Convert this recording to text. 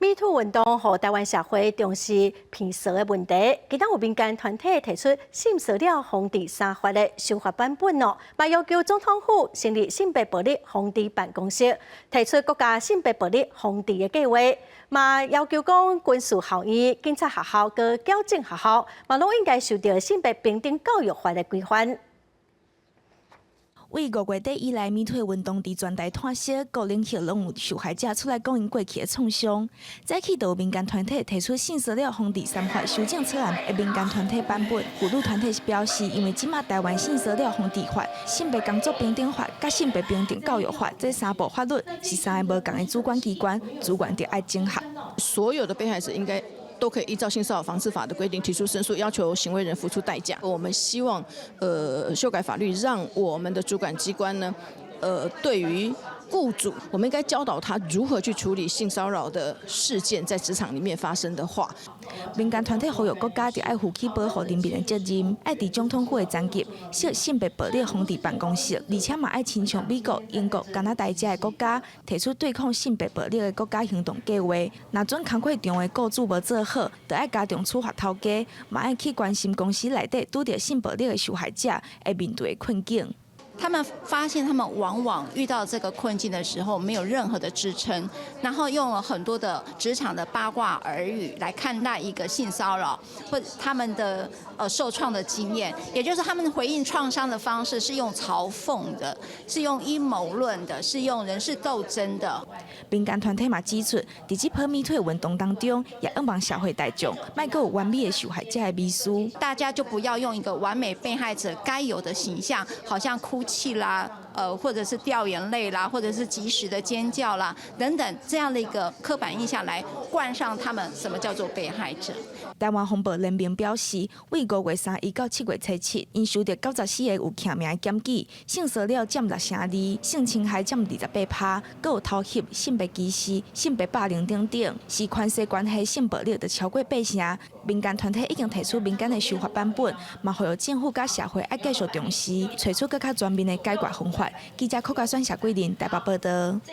Me Too 運動予台灣社會重視貧騷的問題，今仔有民間團體提出性騷擾防治三法的修法版本哦，嘛要求總統府成立性別暴力防治辦公室，提出國家性別暴力防治的計劃，嘛要求講軍事學院、警察學校佮矯正學校，嘛攏應該受著性別平等教育法的規範。為5月底以來，Me Too 運動佇全台湠熱，各領域攏有受害者出來講𪜶過去的創傷。早起就有民間團體提出性騷擾防治三法修正草案的民間團體版本。婦女團體是表示，因為這馬台灣性騷擾防治法、性別工作平等法、佮性別平等教育法這三部法律是三个無仝的主管機關，資源著愛整合。所有的被害者應該都可以依照性騷擾防治法的規定提出申訴，要求行為人付出代價。我們希望，修改法律，讓我們的主管機關呢，對於雇主，我們應該教導他如何去處理性騷擾的事件在職場裡面發生的話。民間團體呼籲國家著愛負起保護人民的責任，愛佇總統府的層級設性別暴力防治辦公室，而且嘛愛親像美國、英國、加拿大遮的國家提出對抗性別暴力的國家行動計劃。若準工課場的雇主無做好，著愛加重處罰頭家，嘛愛去關心公司內底拄著性暴力的受害者會面對的困境。他們發現，他們往往遇到這個困境的時候，沒有任何的支撐，然後用了很多的職場的八卦耳語來看待一個性騷擾，或他們的受創的經驗，也就是他們回應創傷的方式是用嘲諷的，是用陰謀論的，是用人事鬥爭的。民間團體嘛指出，佇這波 Me Too 運動當中，也向望社會大眾，莫閣有完美的受害者的迷思。大家就不要用一個完美被害者該有的形象，好像哭泣啦，或者是掉眼淚啦，或者是及時的尖叫啦，等等這樣的一個刻板印象來冠上他們什麼叫做被害者。台灣防暴聯盟表示，為5月31到7月初7，𪜶收著94個有記名的檢舉，性騷擾佔6成2，性侵害佔28%，閣有偷翕、性別歧視、性別霸凌等等，是權勢關係性暴力就超過8成。民間團體已經提出民間的修法版本，嘛呼籲政府佮社會愛繼續重視，揣出閣較全面的解決方法。記者柯家選、謝桂林台北報導。